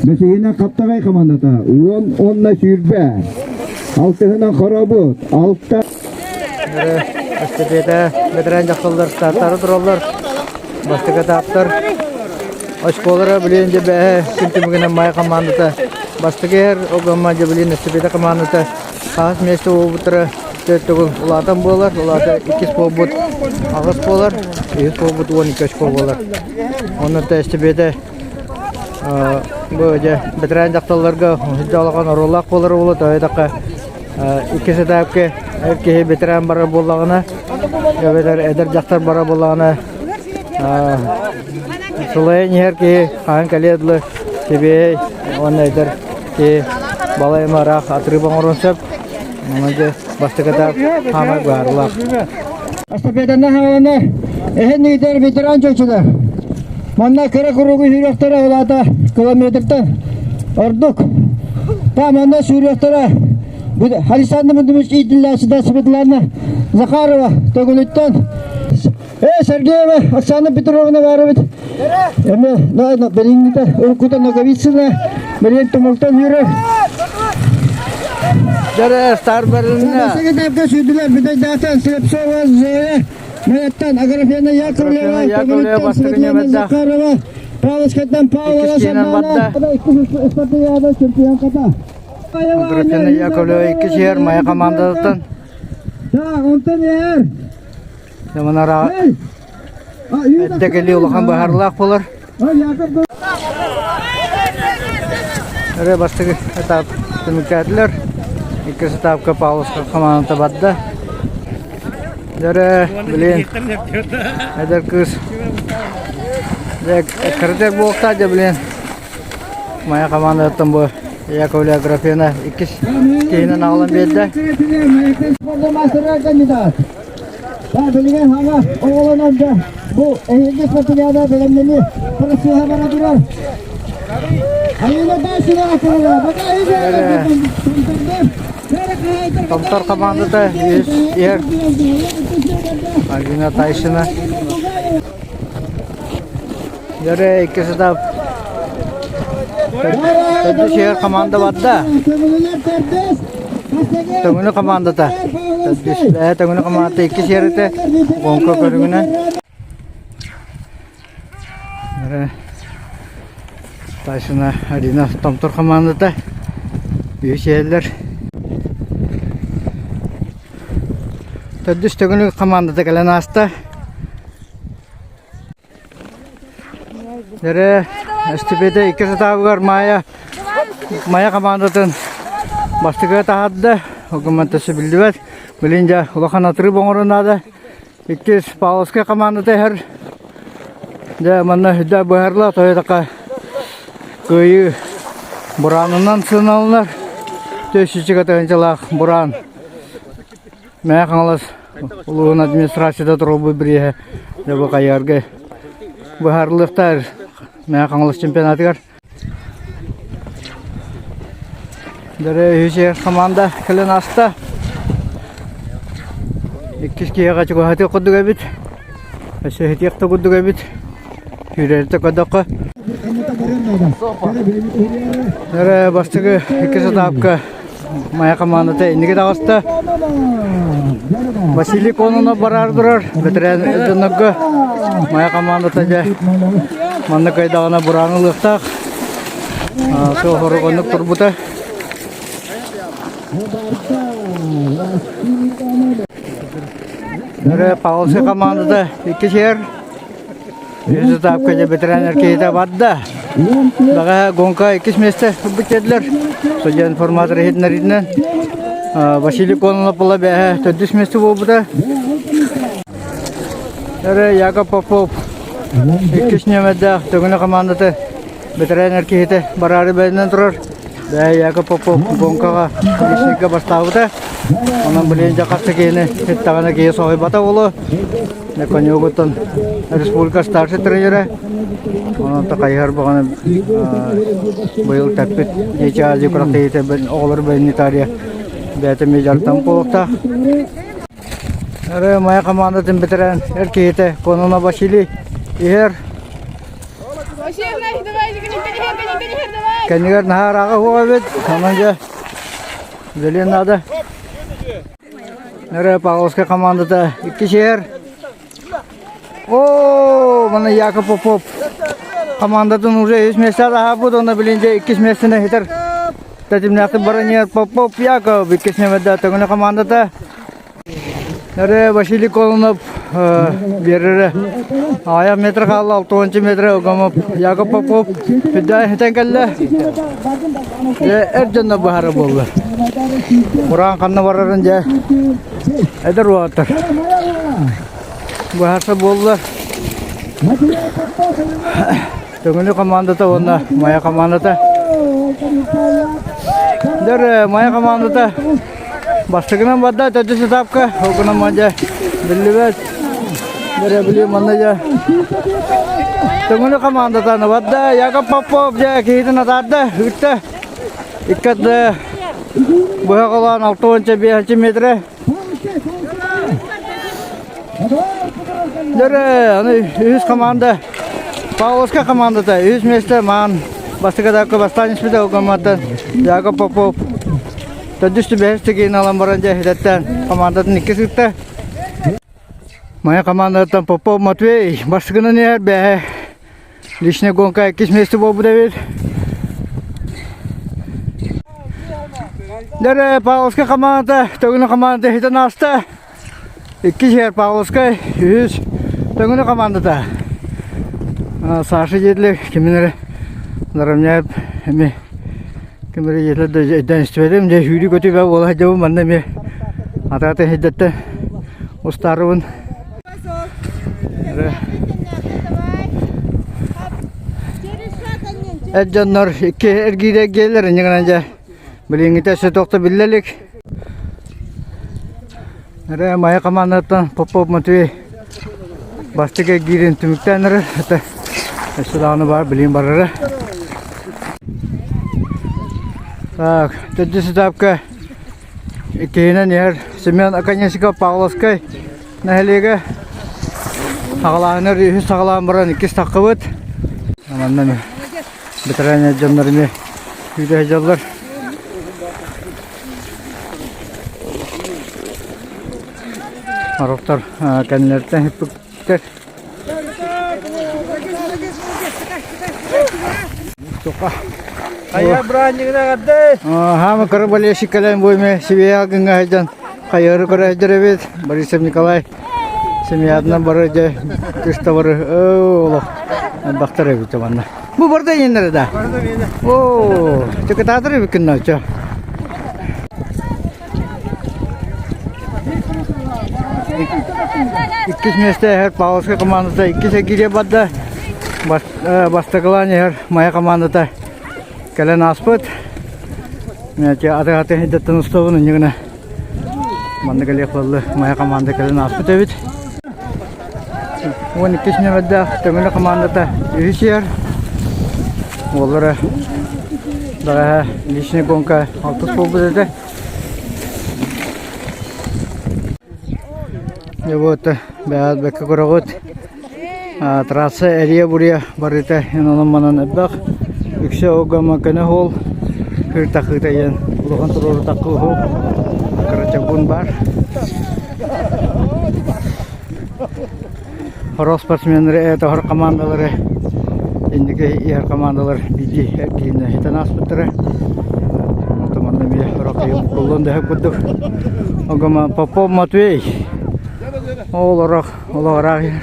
Бэсиһинэн Хаптаҕай хамаандата 10 уонна 20. Алтыһынан Хоробут 6. Эстафета бэтэрээн дьахталлар стартары тураллар. Бастакы этаптар Оскуолара билигин дьэ бээһэ күн түмүгүнэн Маай хамаандата бастакы иһэр, ол гымма дьэ билигин эстафета хамаандата хаһыс миэстэ буолбуттара төрт төгүл улаатан буолар, улаата иккис буолбут аҕыс буолар, үһүс буолбут 12 очко буолар. Онно эстафета бу дьэ бэтэрээн дьахталларга сылдьа улахан оруоллаах буолар уолу тоойдоххо иккис этапка эр киһи бэтэрээн барар буоллаҕына эбэтэр эдэр дьахтар барар буоллаҕына Сылайан иһэр киһи хаһан кэлиэ дылы сибиэһэй уонна эдэр киһи балай эмэ ыраах атырыып оҥоруон сөп. Онон дьэ бастакыта хаамар быһаарылаах. Эстафетаны хаалана эһэн ыытар ветеран чочулар. Манна кыра куругу сүүрүөхтэрэ улаата километртан ордук. Та манна сүүрүөхтэрэ Александр Владимирович иитиллээччитэ Светлана Захарова Төгүлүттэн Э, Сергеева Оксана Петровна баар эбит. Эми, билиҥҥитэ уруккута Ноговицына, билигин Тумултан үүрэр. Дьэрэ, стар бэрилиннэ. Бастакы сүүрдүлэр Бүтэйдээтэн Слепцова Зоя, Майаттан Аграфена Яковлева, Яковлева, Төгүлүттэн Светлана Захарова, Павловскайтан Павлова Сардаана, Спартакиада чемпионката. Аграфена Яковлева иккис иһэр Майа командатыттан. Так, онтон иһэр. Манара эрдэ кэлии улахан быһаарылаах буолар. Эрэ бастакы этап түмүктээтилэр. Иккис этапка Павловскай хамаандата барда. Дөрө, блин, эдэр кыыс. Кырдьар буолта дьэ, блин. Моя командаттан бу Яковлева Аграфена иккис киһинэн аҕалан биэрдэ. Билигин хаҥа оҕолонон да бу эһиги спартакиада бэлэмнэнии процеһа бара турар. Айына Тайсина Томтор командата үс иһэр. Альбина Тайшина. Дьэрэ иккис этап төрдүс иһэр команда барда. Төҥүлү командата. Төрдүс ээ Төҥүлү командата иккис иһэритэ гонка көрүҥүнэн. Дьэрэ Тайшина Арина Томтор командата үһүс иһэллэр. Төрдүс Төҥүлү командата кэлэн ааста. Эрэ эстафета иккис этабыгар Майа Майа командатын бастакыга таһаарда. Ол биллибэт. Билин дьэ улахан отрыв оҥорон наада. Иккис Павловскай командата иһэр. Дьэ манна үрдэ быһарла тойотока кыайыы бураанынан сыаналанар. Төссүчүгэ тыһынчалаах бураан. Мэҥэ Хаҥалас улууһун администрацията туруорбут бирииһэ дьэ бу хайыһарга быһаарыллыахтаах Мэҥэ Хаҥалас чемпионатыгар. Дөрө үһүс команда кэлэн ааста. Иккис киһиэхэ чугаһатыах курдук эбит. Өссө иһитиэх да курдук эбит. Сүүрэритэ көрдөххө. Эрэ бастакы иккис этапка Майа командата инники таҕыста. Василий Кононов бараар турар. Бэтэрээн дьоннорго Майа командата дьэ манна кыайдаҕына бураан ылыахтаах. Суох оннук турбута. Эрэ Павловскай командата иккис иһэр. Үһүс этапка дьэ бэтэрээн киһитэ барда. Бэҕэһээ гонка иккис миэстэ ылбыт диэтилэр. Судья информатор иһитиннэриитинэн Василий Кононов була бэҕэһээ төрдүс миэстэ буолбута. Эрэ Яков Попов иккис нүөмэрдээх Төҥүлү командата бэтэрээн киһитэ бараары бэлэмнэн турар. Бэҕэһээ Яков Попов гонкаҕа личникка бастаабыта. Онон билигин дьэ хас да киһини иттэҕинэ киһи соһуйбата буолуо. Конюгуттан республика старший тренерэ. Онон хайыһар баҕаны быйыл тэппит Дети Азии күрэхтэһиитэ оҕолор бэлэмнитария бэйэтэ эмиэ дьарыктаммыт буолуохтаах. Эрэ Майа командатын бэтэрээн эр киһитэ Кононов Василий иһэр. Кэннигэр наһаа ырааҕа суох эбит. Онон дьэ үлэлиэн наада. Эрэ Павловскай командата иккис иһэр. Оо, мана Яков Попов командатын уже үс миэстэ аһаабыт, онно билин дьэ иккис миэстэни хитер тэтимнээхтик баран иһэр Попов Яков иккис нүөмэрдээх Төҥүлү командата. Эрэ Василий Колонов биэрэрэ аҕыйах метр хаалла, 60 метр Огомов Яков Попов үрдээн хитэн кэллэ. Дьэ эр дьонно быһара буолла. Кураан ханна барарын дьэ эдэр уолаттар быһаарса буолла. Төҥүлү командата уонна Майа командата. Дэр Майа командата бастакынан барда төрдүс этапка ол гынан мадьа биллибэт. Дэр били манна дьэ Төҥүлү командата барда Яков Попов дьэ киһитин атаарда ыытта. Иккат быһа холоон 65 метрэ. Дөрө, аны үһүс команда Павловскай командата үһүс миэстэ маан бастакы этапка бастаан испитэ ол командаттан Яков Попов төрдүс түбэһис тигиин алан баран дьэ идэттэн командатын иккис ыытта. Майа командаттан Попов Матвей бастакынан иһэр бэһэ Личная гонка иккис миэстэ буолбут эбит. Дэрэ Павловскай командата Төҥүлү командата хитэн ааста. Иккис иһэр Павловскай, үһүс Төҥүлү командата. Саша диэтилэр кимин эрэ Нарамняев эми ким эрэ диэтилэр да өйдөөн истибэтим. Дьэ сүүрүү-көтүү бөҕө буола сылдьабын манна эмиэ атаатын сирдэттэн устаарыбын. Эр дьоннор икки эргиирэ эргийэллэр инньэ гынан дьэ билиҥҥитэ өссө туох да биллэ илик. Эрэ Майа командаттан Попов Матвей бастакы эргиирин түмүктээн эрэр. Это өссө даҕаны баар билигин барара. Так, төрдүс этапка иккиһинэн иһэр Семен Оконешников Павловскай Нэһилиэгэ саҕалааһынар үһүс саҕалаан баран иккис таххыбыт. Манна бэтэрээн дьоннор эмиэ күүтэ сылдьаллар. Ороктор кэннилэриттэн хиппиттэр. Хайа бырааһынньыгынан эҕэрдэ! Хаама кыра болельщик кэлэн бу эмиэ сибиэһэ гыҥҥа сылдьан хайыһары көрө сылдьар эбит. Борисов Николай семьятынан бары дьэ кыста бары олох элбэхтэр эбит манна. Бу барда иэннэрэ да? Оо, чыкытаатыр эбиккин ночо. Иккис миэстэ иһэр Павловскай командата иккис эргииргэ барда. Бастакылаан иһэр Майа командата кэлэн ааспыт. Аты-аты идэттэн устабын иннигинэ манна кэлиэх буолла Майа команда кэлэн ааспыт эбит. 12 нүөмэрдээх Төҥүлү командата үһүс иһэр. Уоллара бэҕэһээ личный гонка алтыс буолбут этэ. Дьэ вот бэҕэт бэккэ көрөҕүт. Трасса эрийэ-буруйа барыыта онон-манан элбэх. Үксэ огомо көнө суол. Кыыртахыыта диэн улахан туруорутахха уһук. Кыра баар. Хоро спортсменнары тоһор командалары инники иһэр командалар биирдии эргииннэ хитэн ааспыттара. Онтон манна эмиэ Рокыйа буккуллуон да сөп курдук. Огомо Попов Матвей ол орох олоҕураах иһэр.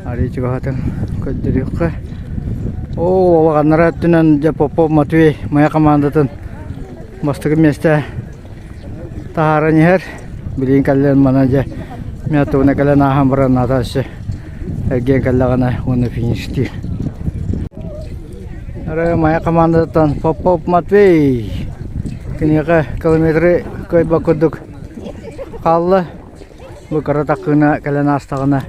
Арыы чугаһатын көрдөрүөххэ. Ол олоҕаннара өттүнэн дьэ Попов Матвей Майа командатын бастакы миэстэ таһааран иһэр. Билигин кэллэн манан дьэ мятуна кэлэн ааһан баран ата өссө эргийэн кэллэҕинэ уонна фиништиир. Арай Майа командатыттан Попов Матвей киниэхэ километры кыайбат курдук хаалла. Бу кыра таккына кэлэн аастаҕына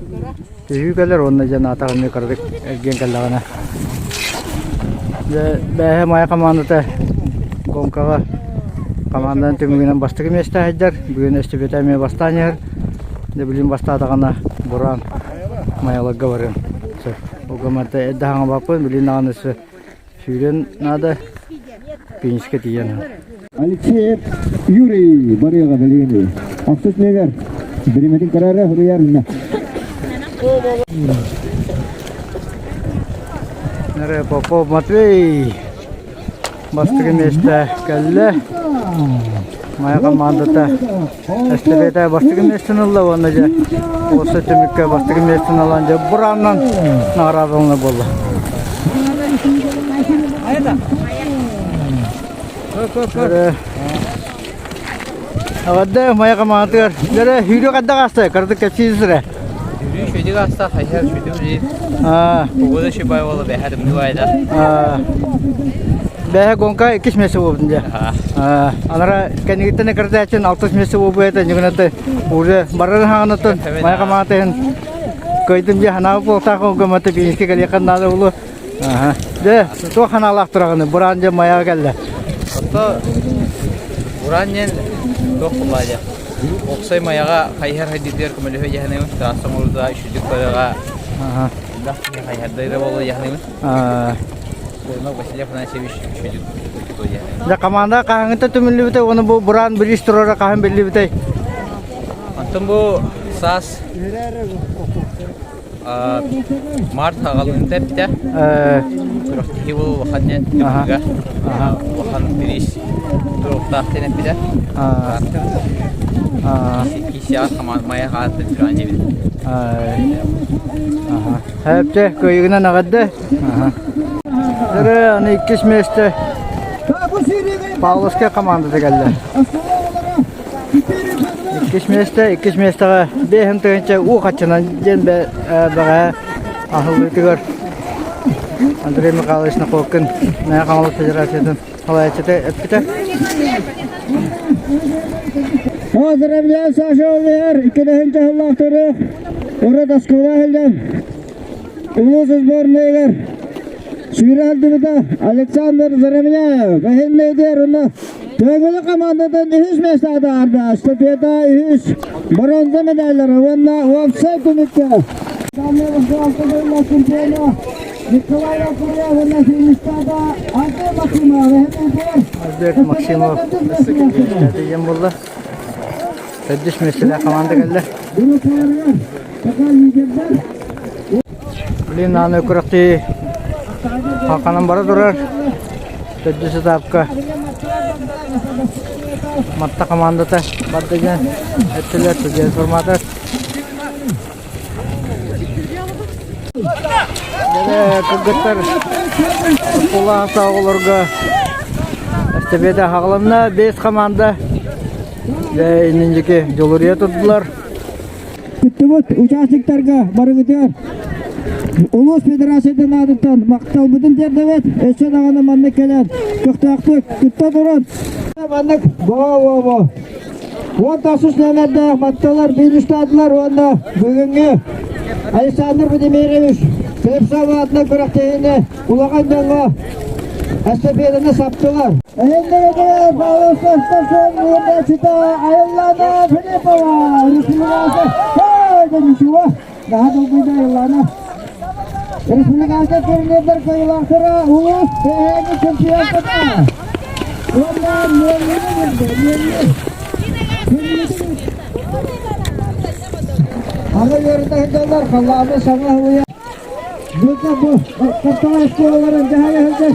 түһүү кэлэр уонна дьэ наатаҕын эмиэ кыратык эргийэн кэллэҕинэ дьэ бээһэ Майа командата гонкаҕа команданын түмүгүнэн бастакы миэстэ сылдьар. Бүгүн эстафета эмиэ бастаан иһэр. Дьэ билигин бастаатаҕына бураан Майаларга барыам. Сөп. Ол манта эрдэ хаҥабаппын, билигин даҕаны өссө сүүрэн наада. Финишка тиийэн. Алексеев Юрий барыаҕа билигин. Ахсыс нүөмэр. Биримэтин карара хуруйарына. Нары Попов Матвей бастакы миэстэ кэллэ. Майа командата эстафета бастакы миэстэни ылла уонна дьэ уопсай түмүккэ бастакы миэстэни ылан дьэ бураанынан наҕараадалана буолла. Эҕэрдэ Майа командатыгар. Дьэрэ сүүрүү хайдах ааста? Кыратык кэпсии сирэ. Сүүрүү үчүгэйдик ааста, хайыһар үчүгэйдик үлэлиир. Погода үчүгэй буолла, бэһэ тымныы баайда. Бэһэ гонка иккис миэстэ буолбутун дьэ. Анара кэннигиттэн кырдаачын алтыс миэстэ буолбута ньыгынаты уже барар хаҥанатын Майа командатын кыайдым дьэ ханаабы буолтаах гоматы финишке кэлиэххин наада булу. Дьэ, туох ханаалаах тураҕыный? Бураан дьэ Майаҕа кэллэ. Ото Бураан диэн туох буолла дьэ. Уопсай Майаҕа хайыһар хайдыытыгар көмөлөһө дьаһаныбын. Трасса оҥоруута үчүгдүк барыаҕа. Элбэх киһи хайыһардайра буолла дьаһаныбын. Бурнов Василий Афанасьевич үчүгдүк тутуо дьаһаныбын. Дьэ, команда хаһааҥҥыта түмүллүбүтэй уонна бу Бураан бириис туруора хаһан биллибитэй? Онтон бу саас Март аҕалыыта эптэ. Күрэхтэһии буолуо улахан диэн түмүгэ. Улахан бириис туруохтаах диэн эппитэ. Кисиаҕа хамаанмайа хаатын сүрэҕин диэбит. Эптэ кыайыгынан эҕэрдэ. Дөрө аны иккис миэстэ Павловскай командата кэллэ. Иккис миэстэ, иккис миэстэҕэ биэһин тыһыынча уу хаччынан диэн бэҕэһээ аһыллыытыгар Андрей Михайлович Находкин Мэҥэ Хаҥалас Федерациятын салайааччыта эппитэ. Поздравляю, Саша Олиер, иккилэһин сыллаахтары урут оскуола сылдьан улуус сборныйыгар сүүрэ сылдьыбыта Александр Заровняев эһиннэйдиэр уонна Төҥүлү командатын үһүс миэстэҕэ таһаарда. Эстафета үһүс боруонса медаллара уонна уопсай түмүккэ Николай Акурьев уонна финистата Антон Максимов Альберт Максимов диэн буолла. Төрдүс миэстэлээх команда кэллэ. Блин, аны күрэхтии хаханан бара турар. Төрдүс этапка Матта командата барда диэн эттилэр судья информатор. Дьэ, кыргыттар оскуола оҕолорго эстафета хаҕыланна. Бэс команда дьэ иннинжики дьулуруйа турдулар. Кыттыбыт участниктарга барыгытыгар улуус федерациятын аатыттан махталбытын тиэрдэбит. Өссө даҕаны маннык кэлэн көхтөөхтүк кытта турун. Маннык бо-бо-бо. Уон тахсыс нүөмэрдээх матталар минустаатылар уонна бүгүҥҥү Александр Владимирович Слепцов аатынан күрэхтэһиини улахан дьоҥҥо эстафетаны саптылар. Эһиндэрэ Павловскай уурдааччыта Айыллаана Филиппова республиканскай ничего наһаа долгуйда Айыллаана республиканскай турнирдар кыайыылаахтара улуус эһээҥҥи чемпионата уонна Миэлли Аны үөрэтэ сылдьаллар халлааны саҥа уйа Быка бу хаптаҕай оскуолаларын дьаһайа сылдьар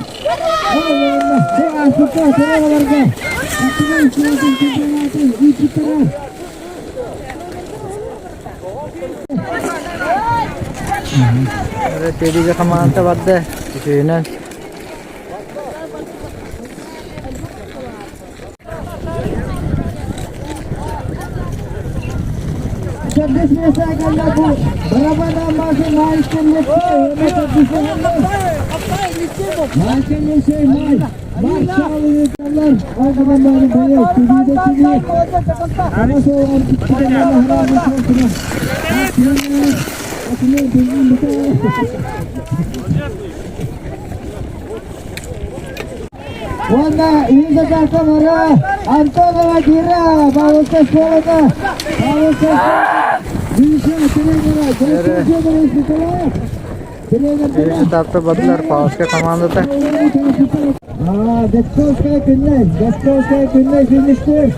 бу ааспыкка оскуолаларга хаптаҕай оскуолатын чемпионатын ыыппыттара. Тэригэ хамаанда барда үсүһүнэн Төрдүс миэстэ кэллэ бу барабана Маша Майкин Майкин Лисей Май Маршал Алгаманнары бэйэ түбүдэ түбү Уонна Иза Камара Антонова Кира Павловская школата Павловская школата. Үһүс этапта бардылар Павловскай командата. Дьокуускай күннэй, Дьокуускай күннэй фиништиир.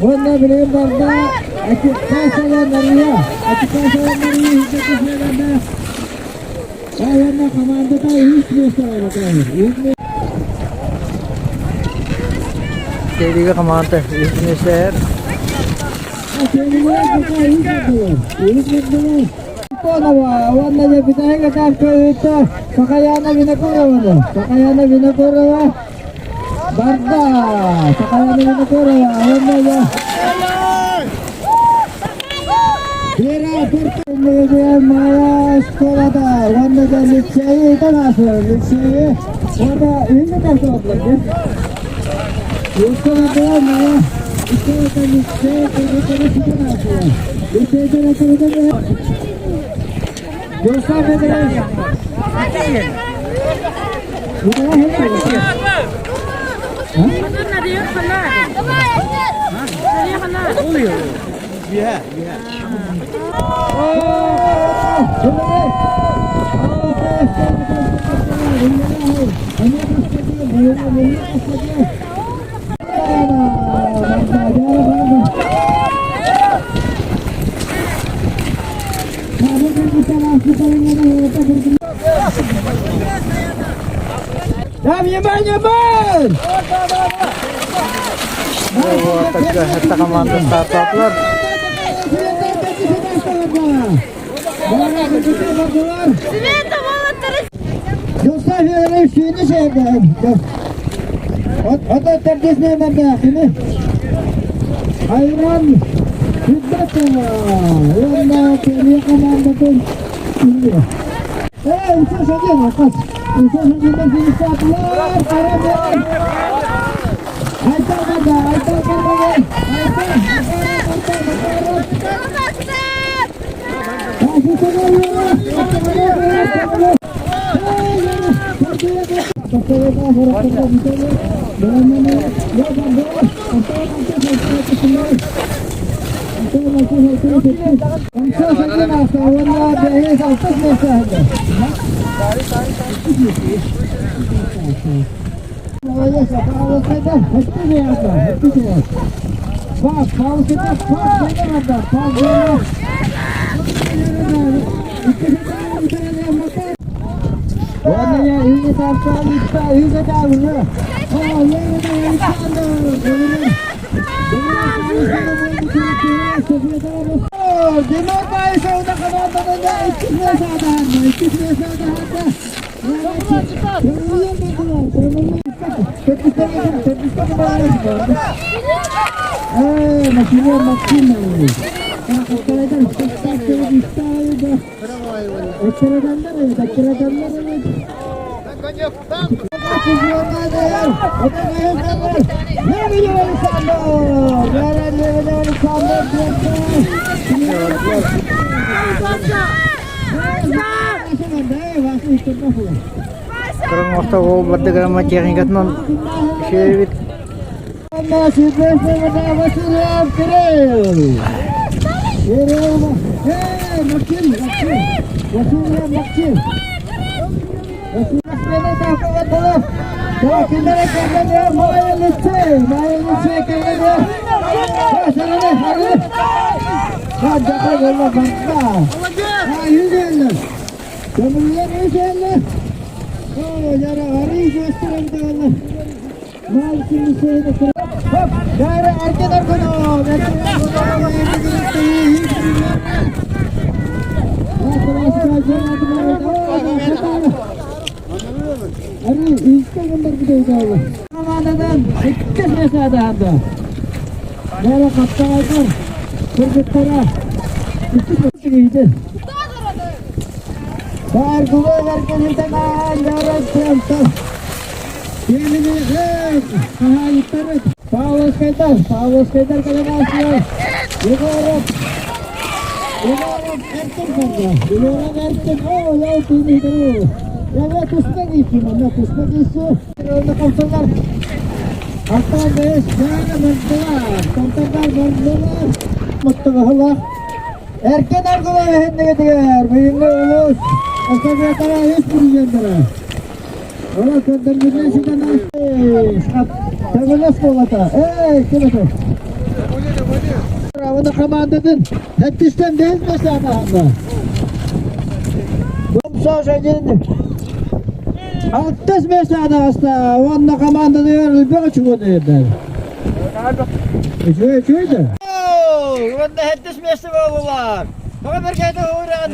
Уонна билигин барда Акикасова Мария, Акикасова Мария Дьокуускайга Уонна командата үс миэстэ барда. Серига команда үс миэстэ. Уонна дьэ бүтэһик этапка ыытта Сахаяна Винокурованы. Сахаяна Винокурова барда. Сахаяна Винокурова уонна дьэ Вера Туркин Майа школада уонна дьэ лицейи ыытан аасыр. Лицейи уонна үүнү тахсыбатлар. Школада Майа школада лицей Хатта команда стартаплар. Айран Хидбатова уонна Кэлиэ командатын Ээ, үсэ саден акас. Үсэ саден финишатлар, Карабен. Айта бада, айта карабен. Айта, айта, айта, Кырын ол барды грамма техникатынан шебит. Эркен Аргылов эһиннигитигэр бүгүҥҥү улуус эстафетаҕа үс президеннэрэ. Ола көрдөрбүтүнэн ситэн Төҥүлү оскуолата. Эй, ким это? Уонна командатын сэттистэн бэһис миэстэҕэ таһаарда. Бомсош один алтыс миэстэҕэ таҕыста уонна командатыгар элбэх үчүгэй биэрдэ. Үчүгэй, үчүгэй да. Уонна сэттис миэстэ буоллулар. Тоҕо бэргээтэ уһуйраҕын?